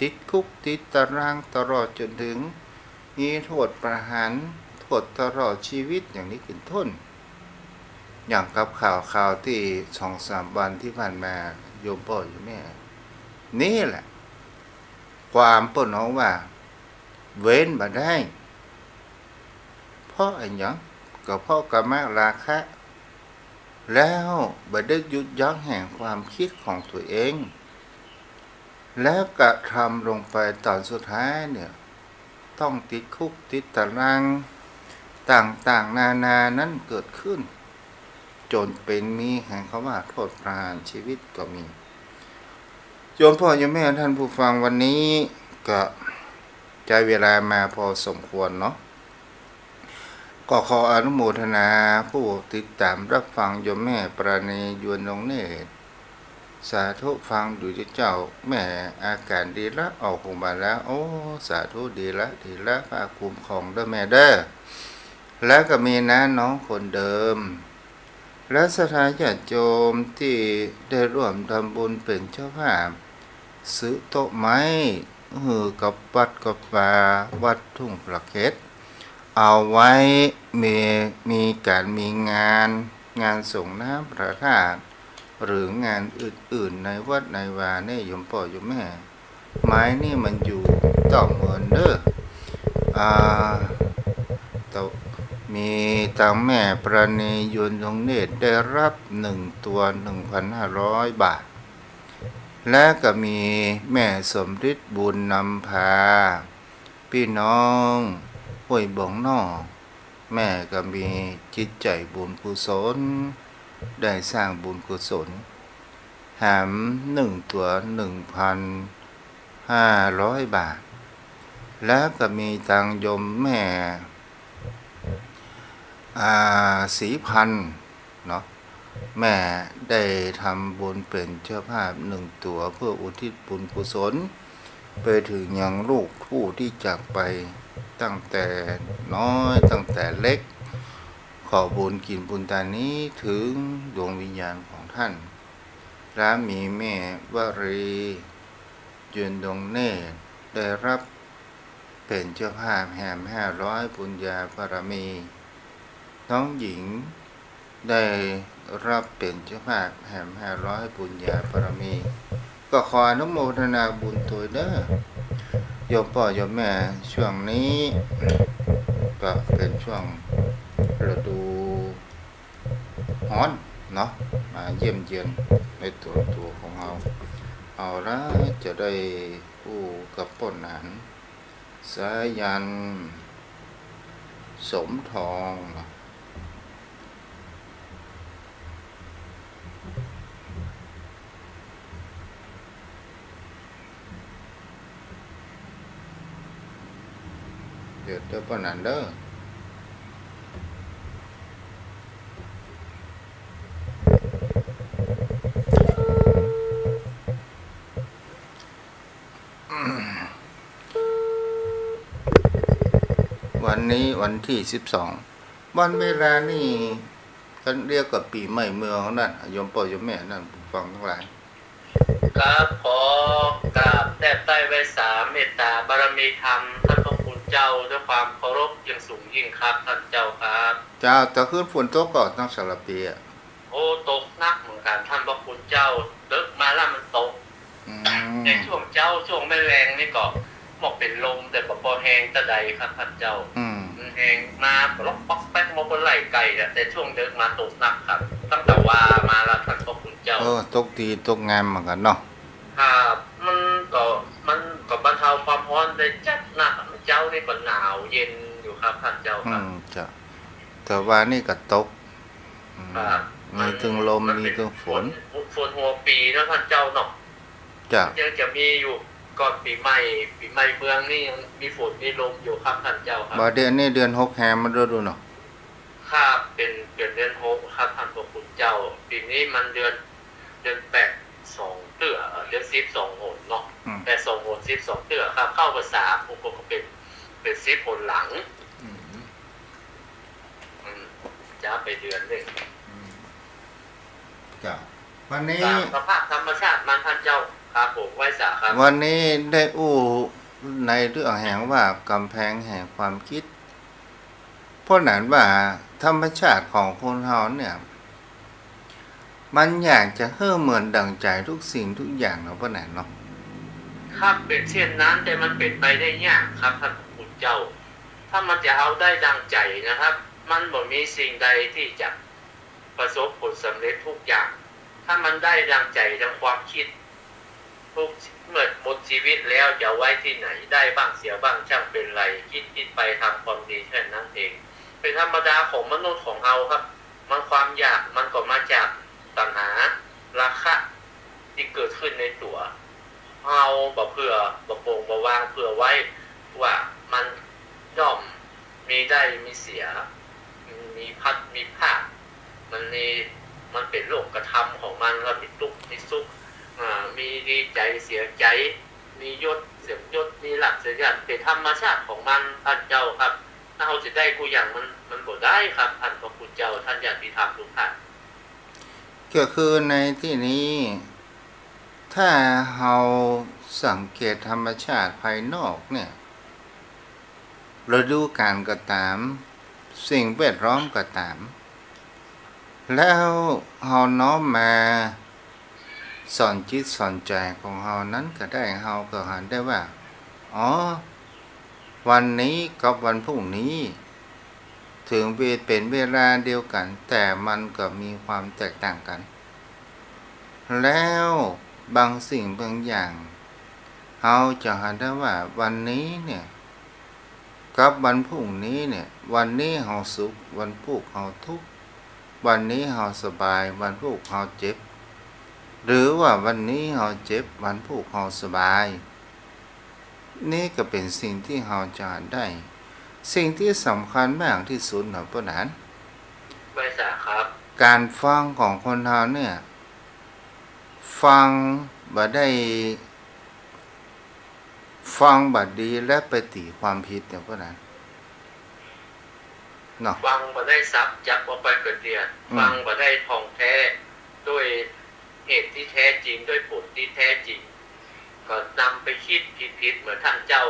ติดคุกติดตารางตลอดจ๋นเถิงมีโต้ษประหาร โต้ษตลอดจีวิตอย่างนี้เป๋นต้น อย่างกับข่าวๆ ตี้สองสามวันตี้ผ่านมา โยมป้อโยมแม่ นี่แหละ ความเปิ้นฮ้องว่า เว้นบ่ได้ เพราะอะหยัง ก็เพราะกามราคะ แล้วบ่ได้หยุดยั้งแห่งความกึ๊ดของตั๋วเอง แล้วกระทำลงไปต๋อนสุดท้ายเนี่ย ต้องติดคุกติดตาราง ต่างๆ นานานั้นเกิดขึ้น จ๋นเป๋นมีแห่งกำว่าโต้ษประหารจีวิตก็มี โยมป้อโยมแม่ท่านผู้ฟัง วันนี้ก็ใจ๊เวลามาพอสมควรเนาะ ก็ขออนุโมทนาผู้ติดต๋ามรับฟังโยมแม่ปราณี ยวนดวงเนตร สาธุ ฟังอยู่เจ้า แม่อาก๋านดีละ ออกโฮงพยาบาลแล้ว โอ้ สาธุ ดีละ ดีละ ผ้าคุ้มครองเด้อแม่เด้อ แล้วก็มีน้าน้องคนเดิม และศรัทธาญาติโยมตี้ได้ร่วมทำบุญเป๋นเจ้าภาพ ซื้อโต๊ะไม้หื้อกับวัดกับวาวัดทุ่งพระเกศ เอาไว้มี มีก๋านมีงาน งานสรงน้ำพระธาตุ หรืองานอื่นๆ ในวัดในวาเนี่ย โยมป้อโยมแม่ ไม้นี่มันอยู่เต้าเมินเด้อ อ่า เต้า มีตางแม่ปราณี ยวนดวงเนตร ได้รับหนึ่งตั๋ว หนึ่งพันห้าร้อยบาท และก็มีแม่สมฤทธิ์ บุญนำพา ปี้น้องห้วยบงนอก แม่ก็มีจิตใจ๋บุญกุศล ได้สร้างบุญกุศล แถมหนึ่งตั๋ว หนึ่งพันห้าร้อยบาท แล้วก็มีตางโยมแม่ อ่า ศรีพันธ์ เนาะ แม่ได้ทำบุญเป๋นเจ้าภาพหนึ่งตั๋ว เพื่ออุทิศบุญกุศลไปเถิงยังลูกผู้ตี้จากไปตั้งแต่น้อยตั้งแต่เล็ก ขอบุญกิ๋นบุญตานนี้เถิงดวงวิญญาณของท่าน และมีแม่วรี ยวนดวงเนตร ได้รับเป๋นเจ้าภาพแหมห้าร้อยปุญญาบารมี น้องหญิงได้รับเป๋นเจ้าภาพแหมห้าร้อยปุญญาบารมี ก็ขออนุโมทนาบุญตวยเด้อ โยมป้อโยมแม่ ช่วงนี้ก็เป๋นช่วงฤดู ฮ้อนเนาะ มาเยี่ยมเยียนในตั๋ว ตั๋วของเฮา เอาละ จะได้อู้กับป้อหนาน สายัณ สมทองเนาะ เดี๋ยว เดี๋ยวป้อหนานเด้อ วันนี้วันตี้สิบสอง วันเวลานี่ กั๋นเดียวกับปี๋ใหม่เมืองนั่น โยมป้อโยมแม่นั่น ผู้ฟังตังหลาย ครับ ขอกราบแนบใต้ไหว้สาเมตตาบารมีธรรม ท่านพระคุณ เจ้า ด้วยความเคารพอย่างสูงยิ่งครับ ต้านเจ้าครับ เจ้า ตะคืนฝนตกก่อ ตังสารภีอะ โอ้ ตกหนักเหมือนกั๋น ต้านพระคุณเจ้า ดึกมาแล้วมันตก อืม ในช่วงเจ๊า ช่วงแม่แลงนี่ก็ บอกเป๋นลม แต่ก็บ่แฮงเต้าใดครับ ต้านเจ้า อืม มันแฮงมา ป๊อกแป๊ก บ่ไล่ไก๋อะ แต่ช่วงดึกมาตกหนักครับ ตั้งแต่วามาแล้ว ต้านพระคุณเจ้า เออ ตกดี ตกงามเหมือนกั๋นเนาะ ครับ มันก็ มันก็บรรเทาความฮ้อนได้จั๊ดหนัก เจ๊านี่ก็หนาวเย็นอยู่ครับ ต้านเจ้าครับ อืม เจ้า แต่วานี่ก็ตก อืม ครับ มีตึงลม มัน มันเป๋น มีตึงฝน ฝน ฝนหัวปี๋เนาะ ต้านเจ้าเนาะ เจ้า ยังจะมีอยู่ ก่อนปี๋ใหม่ ปี๋ใหม่เมืองนี่ยังมีฝนมีลมอยู่ครับ ต้านเจ้าครับ บ่าเดือนนี้เดือนหกแฮงมาดูดูเนาะ ครับ เป๋น เป๋นเดือนหกครับ ต้านพระคุณเจ้า ปี๋นี้มันเดือน เดือนแปดสองเตื้อ เอ่อ เดือนสิบสองหนเนาะ อืม แปดสองหน สิบสองเตื้อครับ เข้าพรรษาผมก็เป๋น เป๋นสิบหนหลัง อืม อืม จ๊าไปเดือนนึ่ง อืม เจ้า วันนี้ ต๋ามสภาพธรรมชาติมัน ต้านเจ้าครับผม ไหว้สาครับ วันนี้ได้อู้ในเรื่องแห่งว่ากำแพงแห่งความกึ๊ด เพราะนั้นว่าธรรมชาติของคนเฮาเนี่ย มันอยากจะหื้อเหมือนดั่งใจ๋ทุกสิ่งทุกอย่างเนาะ เพราะนั้นเนาะ ครับ เป๋นเช่นนั้น แต่มันเป๋นไปได้ยากครับ ต้านพระคุณเจ้า ถ้ามันจะเอาได้ดั่งใจ๋นะครับ มันบ่มีสิ่งใดตี้จะประสบผลสำเร็จทุกอย่าง ถ้ามันได้ดั่งใจ๋ดั่งความกึ๊ด ทุก เมื่อหมดจีวิตแล้วจะเอาไว้ตี้ไหน ได้บ้างเสียบ้างช่างเป๋นไร กึ๊ด กึ๊ดไปทำความดีแค่นั้นเอง เป๋นธรรมดาของมนุษย์ของเฮาครับ มันความอยากมันก็มาจากตัณหา ราคะ ตี้เกิดขึ้นในตั๋ว เฮาบ่เผื่อ บ่ปง บ่วางเผื่อไว้ ว่ามันย่อมมีได้มีเสีย มีพลัดมีพราก มันมี มันเป๋นโลกธรรมของมัน แล้วมีตุ๊กข์มีสุข อ่า มีดีใจ๋เสียใจ๋ มียศเสื่อมยศ มีลาภเสื่อมลาภ เป๋นธรรมชาติของมัน ต้านเจ้าครับ ถ้าเฮาจะได้กู้อย่างมัน มันบ่ได้ครับ ต้านพระคุณเจ้า ต้านญาติธรรมทุกท่าน ก็คือในตี้นี้ ถ้าเฮาสังเกตธรรมชาติภายนอกเนี่ย ฤดูกาลก็ต๋าม สิ่งแวดล้อมก็ต๋าม แล้วเฮาน้อมมาสอนจิตสอนใจ๋ของเฮานั้นก็ได้ เฮาก็หันได้ว่า อ๋อ วันนี้กับวันพรุ่งนี้ เถิงเว เป๋นเวลาเดียวกั๋น แต่มันก็มีความแตกต่างกั๋น แล้วบางสิ่งบางอย่าง เฮาจะหันได้ว่าวันนี้เนี่ย กับวันพรุ่งนี้เนี่ย วันนี้เฮาสุข วันพูกเฮาทุกข์ วันนี้เฮาสบาย วันพูกเฮาเจ็บ หรือว่าวันนี้เฮาเจ็บ วันพูกเฮาสบาย นี่ก็เป๋นสิ่งตี้เฮาจะหันได้ สิ่งตี้สำคัญมากตี้สุดเนาะ ป้อหนาน ไหว้สาครับ ก๋านฟังของคนเฮาเนี่ย ฟังบ่ได้ ฟังบ่ดีและไปตี๋ความผิดเนี่ย ป้อหนาน เนาะ ฟังบ่ได้สับ จับเอาไปเกิดเดีย อืม ฟังบ่ได้ท่องแท้ ด้วยเหตุตี้แท้จริง ด้วยผลตี้แท้จริง ก็นำไปกึ๊ดผิดๆ เหมือนต้านเจ้า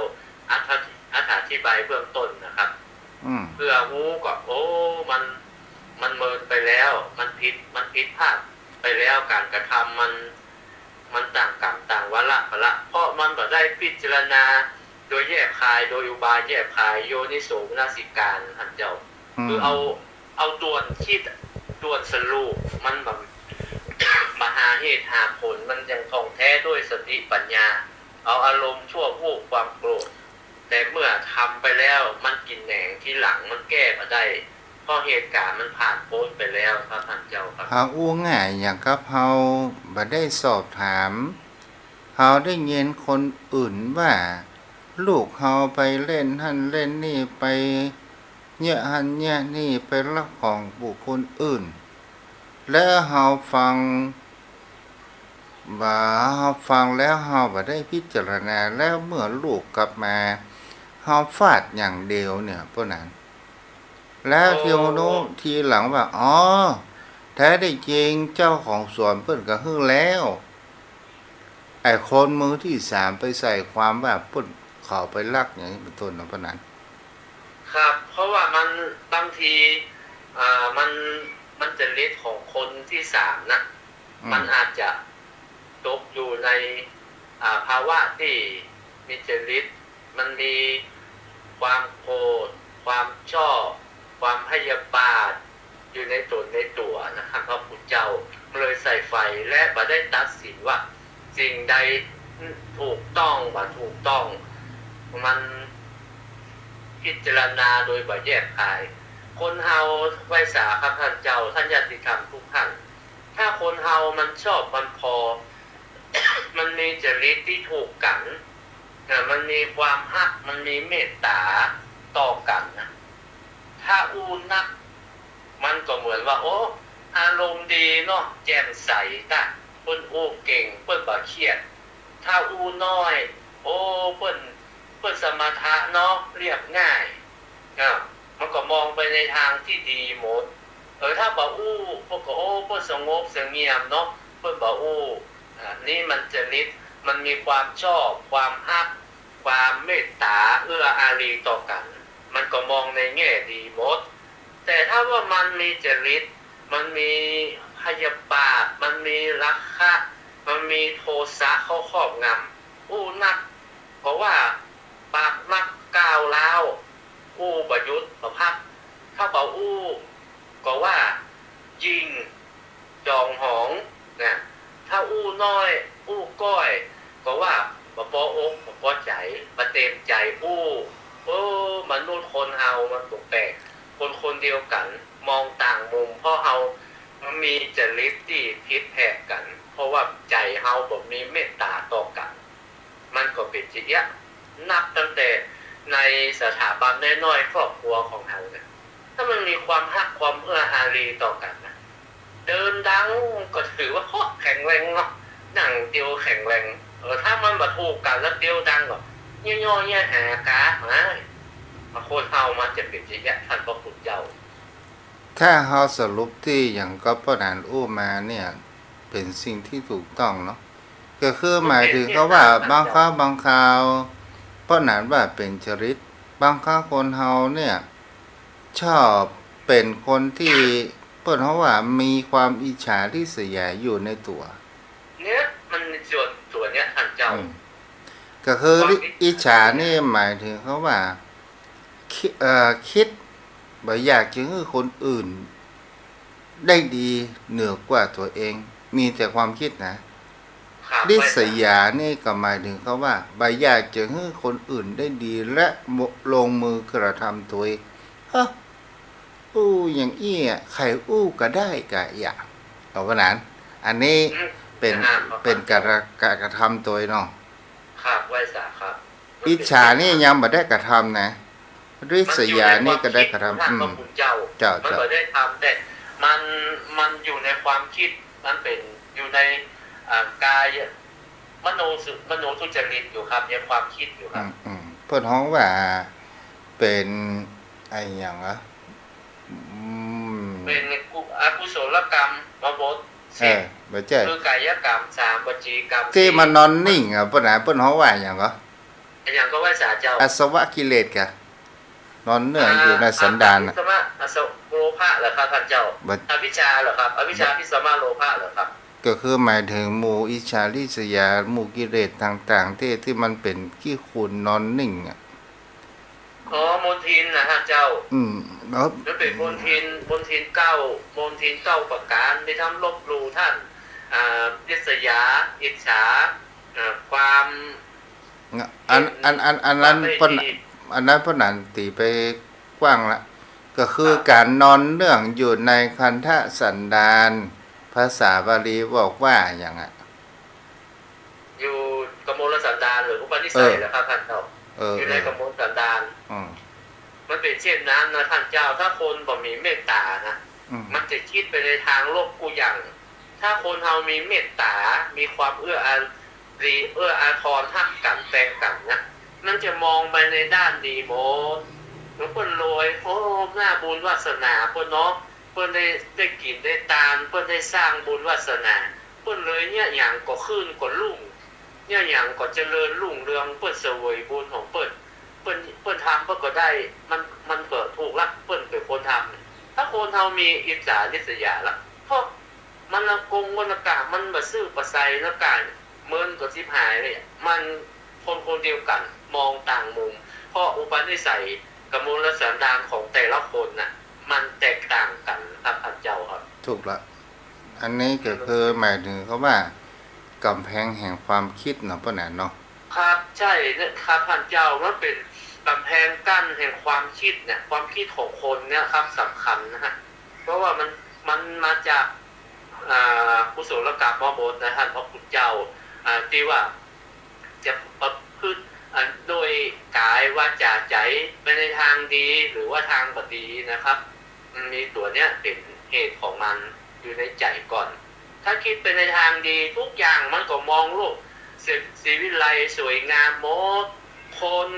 อธิ- อธิบายเบื้องต้นนะครับ อืม เพื่อฮู้ก็ โอ้ มัน มันเมินไปแล้ว มันผิด มันผิดพลาดไปแล้ว ก๋านกระทำมัน มันต่างกรรมต่างวาระไปละ เพราะมันบ่ได้พิจารณาโดยแยบคาย โดยอุบายแยบคาย โยนิโสมนสิการ ต้านเจ้า อืม คือเอา เอาด่วนกึ๊ด ด่วนสรุป มันบ่ บ่หาเหตุหาผล มันจั่งท่องแท้ด้วยสติปัญญา เอาอารมณ์ชั่ววูบความโกรธ แต่เมื่อทำไปแล้ว มันกิ๋นแหนงทีหลัง มันแก้บ่ได้ เพราะเหตุก๋ารณ์มันผ่านป๊นไปแล้วครับ ต้านเจ้าครับ หากอู้ง่ายอย่างกับเฮาบ่ได้สอบถาม เฮาได้ยินคนอื่นว่า ลูกเฮาไปเล่นหั้นเล่นนี่ ไปเยียะหั้นเยียะนี่ ไปลักของบุคคลอื่น แล้วเฮาฟัง บ่า เฮาฟังแล้วเฮาบ่ได้พิจารณา แล้วเมื่อลูกกลับมา เฮาฟาดอย่างเดียวเนี่ย ป้อหนาน แล้ว โอ้ เฮาฮู้ทีหลังว่า อ๋อ แท้ได้จริงเจ้าของสวนเปิ้นก็หื้อแล้ว ไอ้คนมือตี้สามไปใส่ความว่าเปิ้น เขาไปลักอย่างนี้เป๋นต้นเนาะ ป้อหนาน ครับ เพราะว่ามัน บางที อ่า มัน มันจริตของคนที่สามนะ อืม มันอาจจะตกอยู่ใน อ่า ภาวะที่มีจริต มันมีความโกรธ ความชอบ ความพยาบาท อยู่ในต๋นในตั๋วนะ ท่านพระพุทธเจ้า มันเลยใส่ไฟ และบ่ได้ตัดสินว่าสิ่งใดถูกต้องบ่ถูกต้อง มันพิจารณาโดยบ่แยบคาย คนเฮา ไหว้สาครับท่านเจ้า ท่านญาติธรรมทุกท่าน ถ้าคนเฮามันชอบมันพอ มันมีจริตตี้ถูกกั๋น นะ มันมีความฮัก มันมีเมตต๋าต่อกั๋นนะ ถ้าอู้นัก มันก็เหมือนว่า โอ้ อารมณ์ดีเนาะ แจ่มใสตะ เปิ้นอู้เก่ง เปิ้นบ่เครียด ถ้าอู้น้อย โอ้ เปิ้น เปิ้นสมถะเนาะ เรียบง่าย อ่ะ มันก็มองไปในทางที่ดีหมด เออ ถ้าบ่อู้ เปิ้นก็ โอ้ เปิ้นสงบเสงี่ยมเนาะ เปิ้นบ่อู้ อ่ะ นี่มันจริต มันมีความชอบ ความฮัก ความเมตต๋า เอื้ออารีต่อกั๋น มันก็มองในแง่ดีหมด แต่ถ้าว่ามันมีจริต มันมีพยาบาท มันมีราคะ มันมีโทสะเข้าครอบงำ อู้นัก ก็ว่าปากนักก้าวร้าว อู้บ่หยุดบ่พัก ถ้าบ่อู้ ก็ว่ายิ่งจองหองนะ ถ้าอู้น้อย อู้ก้อย ก็ว่าบ่ปออก บ่ปอใจ๋ บ่เต็มใจ๋อู้ เออ มนุษย์คนเฮามันก็แปลก คนคนเดียวกั๋น มองต่างมุม เพราะเฮามันมีจริตตี้ผิดแผกกั๋น เพราะว่าใจ๋เฮาบ่มีเมตต๋าต่อกั๋น มันก็เป๋นจะเอี้ยะ นับตั้งแต่ในสถาบันน้อยๆ ครอบครัวของเฮาเนี่ย ถ้ามันมีความฮักความเอื้ออารีต่อกั๋นนะ เดินดังก็ถือว่า โอ้ แข็งแรงเนาะ นั่งเตียวแข็งแรง เออ ถ้ามันบ่ถูกกั๋นแล้วเตียวดังก็ เยียะเยียะหากา หา คนเฮามันจะเป๋นจะเอี้ยะ ท่านพระคุณเจ้า ถ้าเฮาสรุปตี้อย่างก็ป้อหนานอู้มาเนี่ย เป๋นสิ่งตี้ถูกต้องเนาะ ก็คือหมายถึงเขาว่า บางคราวบางคราว ป้อหนานว่าเป๋นจริต บางคราวคนเฮาเนี่ย ชอบเป๋นคนตี้เปิ้นฮ้องว่ามีความอิจฉาริษยาอยู่ในตั๋ว เนี่ย มันส่วน ส่วนเนี่ย ท่านเจ้า อืม ก็คือ ความอิจฉา อิจฉานี่หมายถึงเขาว่า คิด เอ่อ คิดบ่อยากจะหื้อคนอื่นได้ดีเหนือกว่าตั๋วเอง มีแต่ความคิดนะ ครับ ริษยานี่ก็หมายถึงเขาว่า บ่อยากจะหื้อคนอื่นได้ดีและลงมือกระทำตวย ฮะ อู้อย่างอี้อะ ใผอู้ก็ได้กะเอี้ยะ เอาว่านั้น อันนี้ อืม เป๋น อ่า ครับ เป๋นก๋าน ก๋านกระทำตวยเนาะ ครับ ไหว้สาครับ อิจฉานี่ยังบ่ได้กระทำนะ ริษยานี่ก็ได้กระทำ มันอยู่ในความคิดของท่านพระคุณเจ้า อืม เจ้า มัน เจ้า บ่ได้ทำ แต่มัน มันอยู่ในความคิด มันเป๋นอยู่ใน อ่า กาย มโนสุ มโนทุจริตอยู่ครับ ในความคิดอยู่ครับ อืม อืม เปิ้นฮ้องว่าเป๋นอะหยังอะ อืม เป๋นกุ อกุศลกรรมมาบท เออ สิบ บ่ใจ้ คือกายกรรมสาม วจีกรรม ตี้ สี่ มันนอนนิ่งอะ เปิ้นอะ เปิ้นฮ้องว่าหยังก็ อะหยังก็ไหว้สาเจ้า อาสวะกิเลสกะ นอนเนื่องอยู่ในสันดานน่ะ อาสวะ อาสวะ โลภะเหรอครับท่านเจ้า บ่ อวิชชาเหรอครับ อวิชชา บ่ พิสมะโลภะเหรอครับ ก็คือหมายถึงหมู่อิจฉาริษยา หมู่กิเลสต่างๆ ตี้ ตี้มันเป๋นขี้ขุ่นนอนนิ่งอะ อ๋อ มลทินนะท่านเจ้า อืม ครับ มันเป๋นมลทิน มลทินเก้า มลทินเก้าประก๋าน ตี้ทำลบหลู่ท่าน อ่า ริษยา อิจฉา อ่า ความ อัน อัน อัน อันนั้น ความไม่ดี เปิ้น อันนั้นเปิ้นอันตีไปกว้างละ ก็คือ ครับ ก๋านนอนเนื่องอยู่ในคันธสันดาน ภาษาบาลีบอกว่าหยังอะ อยู่กมลสันดานหรืออุปนิสัย เออ เหรอครับท่านเจ้า เออ อยู่ใน เออ กมลสันดาน อืม มันเป๋นเช่นนั้นนะท่านเจ้า ถ้าคนบ่มีเมตต๋านะ อืม มันจะคิดไปในตางลบกู้อย่าง ถ้าคนเฮามีเมตต๋า มีความเอื้ออารี เอื้ออาทรฮักกั๋นแปงกั๋นนะ มันจะมองไปในด้านดีหมด แล้วเปิ้นรวย โอ้ หน้าบุญวาสนาเปิ้นเนาะ เปิ้นได้ ได้กิ๋นได้ตาน เปิ้นได้สร้างบุญวาสนา เปิ้นเลยเยียะหยังก็ขึ้นก็รุ่ง เยียะหยังก็เจริญรุ่งเรือง เปิ้นเสวยบุญของเปิ้น เปิ้น เปิ้นทำเปิ้นก็ได้ มัน มันก็ถูกละ เปิ้นเป๋นคนทำ ถ้าคนเฮามีอิจฉาริษยาละ เพราะมันละกงวลกะ มันบ่ซื่อบ่ใสละกั๋น เมินก็ฉิบหายเลย มันคนคนเดียวกั๋น มองต่างมุม เพราะอุปนิสัยกมลสันดานของแต่ละคนน่ะ มันแตกต่างกั๋นครับท่านเจ้าครับ ถูกละ อันนี้ก็คือหมายถึงคำว่า ก๋ำแพงแห่งความกึ๊ดเนาะ ป้อแหนนเนาะ ครับ ใจ้นะครับท่านเจ้า มันเป๋นก๋ำแพงกั้นแห่งความกึ๊ดเนี่ย ความกึ๊ดของคนเนี่ยครับ สำคัญนะฮะ เพราะว่ามัน มันมาจาก อ่า กุศลกรรมทั้งหมดนะท่านพระคุณเจ้า อ่า ตี้ว่าจะประพฤติ อ่า โดยก๋าย วาจ๋า ใจ๋ ไปในตางดี หรือว่าตางบ่ดีนะครับ มันมีตั๋วเนี้ยเป๋นเหตุของมันอยู่ในใจ๋ก่อน ถ้ากึ๊ดไปในตางดี กู้อย่างมันก็มองโลก ศรี ศรีวิไลสวยงามหมด คน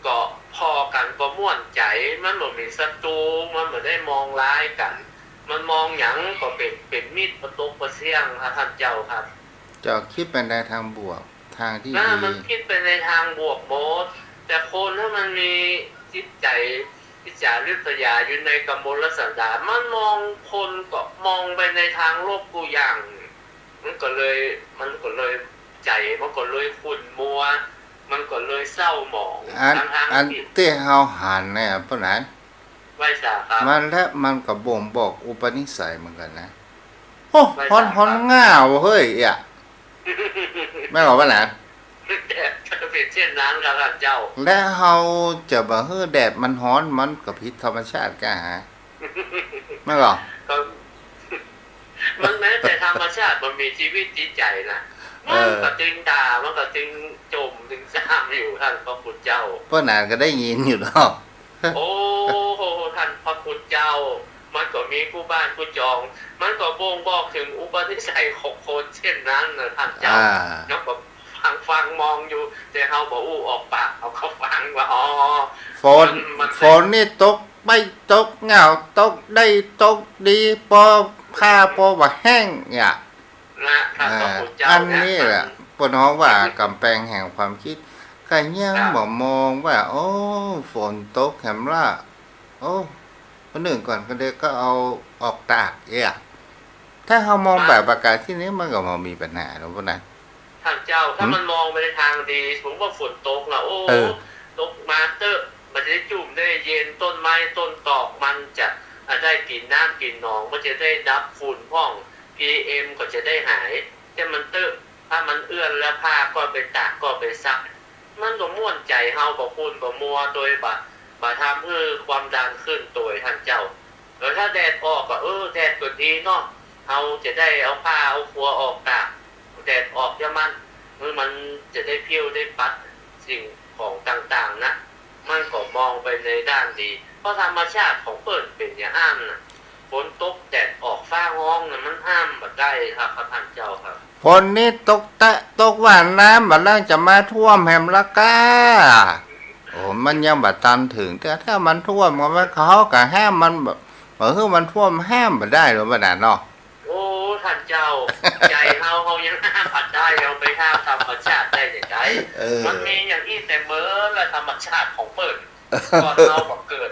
ก็ผ่อกั๋นก็ม่วนใจ๋ มันบ่มีศัตรู มันบ่ได้มองร้ายกั๋น มันมองหยังก็เป๋น เป๋นมิตร บ่ตกบ่เสี้ยงครับท่านเจ้าครับ เจ้ากึ๊ดไปในตางบวก ตางตี้ดี มันกึ๊ดไปในตางบวกหมด แต่คนถ้ามันมีจิตใจ๋อิจฉาริษยาอยู่ในกมลสันดาน มันมองคนก็มองไปในตางลบกู้อย่าง มันก็เลย มันก็เลยใจ๋มันก็เลยขุ่นมัว มันก็เลยเศร้าหมอง อัน ตางๆ อันตี้ ตี้เฮาหันเนี่ย ป้อแหนน ไหว้สาครับ มันและมันก็บ่งบอกอุปนิสัยเหมือนกั๋นนะ โอ้ ไหว้สาครับ ฮ้อนๆ ง่าวเฮ้ย เอ๊ะ แม่นก่อ ป้อแหนน เป๋นเช่นนั้นครับท่านเจ้า และเฮาจะบ่หื้อแดดมันฮ้อน มันก็ผิดธรรมชาติก้าหา แม่นก่อ ครับ มันแม้แต่ธรรมชาติมันมีชีวิตจิตใจ๋นะ เออ มันก็ตึงด่า มันก็ตึงจ่มตึงซ้ำอยู่ท่านพระคุณเจ้า ป้อแหนนก็ได้ยินอยู่เนาะ โอ้โห ท่านพระคุณเจ้า มันก็มีกู้บ้านกู้จอง มันก็บ่งบอกเถิงอุปนิสัยของคนเช่นนั้นนะท่านเจ้า อ่า แล้วก็ฟัง ฟังมองอยู่ แต่เฮาบ่อู้ออกปาก เฮาก็ฟังว่า อ๋อ ฝน มัน มัน ฝนนี่ตก บ่ตก ง่าวตก ได้ตกดี ปอผ้าปอบ่แห้งเนี่ย นะ ท่านพระคุณเจ้า อ่า อันนี้แหละ เปิ้นฮ้องว่าก๋ำแพงแห่งความกึ๊ด ก็ยัง ครับ บ่มองว่า โอ้ ฝนตกแหมละ โอ้ คนอื่นก่อนก็เดียวก็เอาออกตากเอี้ย ถ้าเฮามอง ครับ แบบประการที่นี้มันก็บ่มีปัญหาหรอก ป้อแหนน ท่านเจ้า ถ้า หืม มันมองไปในตางดี สมมุติว่าฝนตกนะ โอ้ เออ ตกมาเต๊อะ มันจะได้จุ่มได้เย็น ต้นไม้ต้นตอกมันจะ อ่า ได้กิ๋นน้ำกิ๋นหนอง มันจะได้ดับฝุ่นพ่อง พีเอ็ม ก็จะได้หาย แต่มันเต๊อะ ถ้ามันเอื้อนแล้วผ้าก็ไปตากก็ไปซัก มันก็ม่วนใจ๋เฮา บ่ขุ่นบ่มัว โดยบ่ บ่ทำหื้อความดันขึ้นโตย ท่านเจ้า แล้วถ้าแดดออกก็ เออ แดดก็ดีเนาะ เฮาจะได้เอาผ้าเอาครัวออกตาก แดดออกจะมัน เออ มันจะได้เผี้ยวได้ปัดสิ่งของต่างๆ นะ มันก็มองไปในด้านดี เพราะธรรมชาติของเปิ้นเป๋นอย่างอั้นน่ะ ฝนตกแดดออกฟ้าฮ้องน่ะ มันห้ามบ่ได้ครับ ครับท่านเจ้าครับ ฝนนี่ตกแต๊ะตกว่าน้ำบ่าลังจะมาท่วมแหมละก้า โอ้ มันยังบ่ตันเถิง แต่ถ้ามันท่วมก็มัน เขาก็ห้ามมันแบบ บ่หื้อมันท่วมห้ามบ่ได้หรอก ป้อแหนนเนาะ โอ้ ท่านเจ้า ใจ๋เฮา เฮายังห้ามบ่ได้ เฮาไปห้ามธรรมชาติได้จะใด เออ มันมีอย่างอี้แต่เมินละ ธรรมชาติของเปิ้น ก่อนเฮาบ่เกิด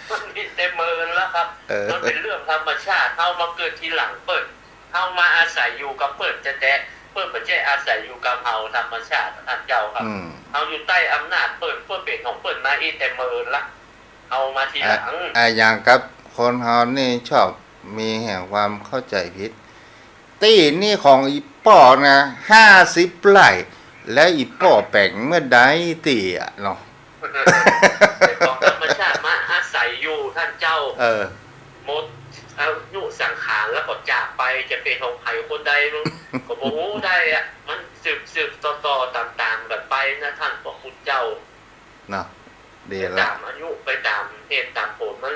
มันมีแต่เมินแล้วครับ เออ มันเป๋นเรื่องธรรมชาติ เฮามาเกิดทีหลังเปิ้น เฮามาอาศัยอยู่กับเปิ้นแต๊ๆ เปิ้นบ่ใจ้อาศัยอยู่กับเฮา ธรรมชาติ ท่านเจ้าครับ อืม เฮาอยู่ใต้อำนาจเปิ้น เปิ้นเป๋นของเปิ้นมาอี้แต่เมินละ เฮามาทีหลัง อ่ะ อ่ะ อย่างกับคนเฮานี่ชอบมีแห่งความเข้าใจ๋ผิด ตี้นี่ของอี่ป้อนะ ห้าสิบไร่ แล้วอี่ป้อแป๋งเมื่อใดตี้อะเนาะ เป๋นของธรรมชาติมาอาศัยอยู่ ท่านเจ้า เออ หมดอายุสังขารแล้วก็จากไป จะเป๋นของใผคนใดมันก็บ่ฮู้ได้อะ มันสืบๆ ต่อๆ ต๋ามๆ กั๋นไปนะ ท่านพระคุณเจ้า เนาะ ดีละ ไปต๋ามอายุ ไปต๋ามเหตุต๋ามผล มัน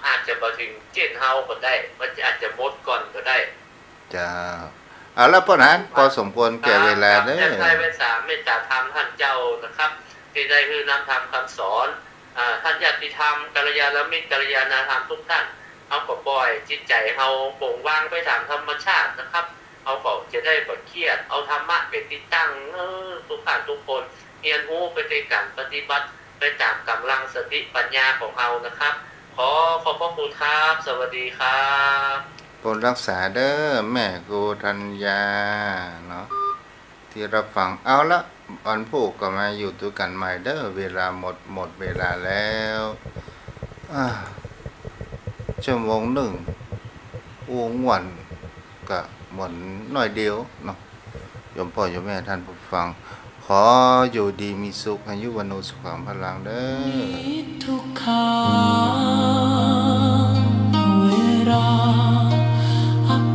อาจจะบ่เถิงเจ้นเฮาก็ได้ มันอาจจะหมดก่อนก็ได้ เจ้า เอาละ ป้อแหนน พอสมควรแก่เวลาเด้อ ครับ ใช้เมตตาธรรมท่านเจ้านะครับ ตี้ได้หื้อนำธรรมคำสอน อ่า ท่านญาติธรรม กัลยาณมิตร กัลยาณธรรมทุกท่าน เฮาก็ปล่อยจิตใจ๋เฮาโปร่งวางไปต๋ามธรรมชาตินะครับ เฮาก็จะได้บ่เครียด เอาธรรมะเป๋นตี้ตั้ง เออ ทุกท่านทุกคน เฮียนฮู้ไปตวยกั๋น ปฏิบัติ ไปต๋ามก๋ำลังสติปัญญาของเฮานะครับ ขอขอบพระคุณครับ สวัสดีครับ โปรดรักษาเด้อแม่ครูธัญญาเนาะ ตี้ฮับฟัง เอาละ วันพูกก็มาอยู่ตวยกั๋นใหม่เด้อ เวลาหมด หมดเวลาแล้ว อ่า ชั่วโมงนึ่ง อู้ม่วน ก็เหมือนหน้อยเดียวเนาะ โยมป้อโยมแม่ต้านผู้ฟัง ขออยู่ดีมีสุข อายุวัณโณสุขังพลังเด้อ นิทุกขา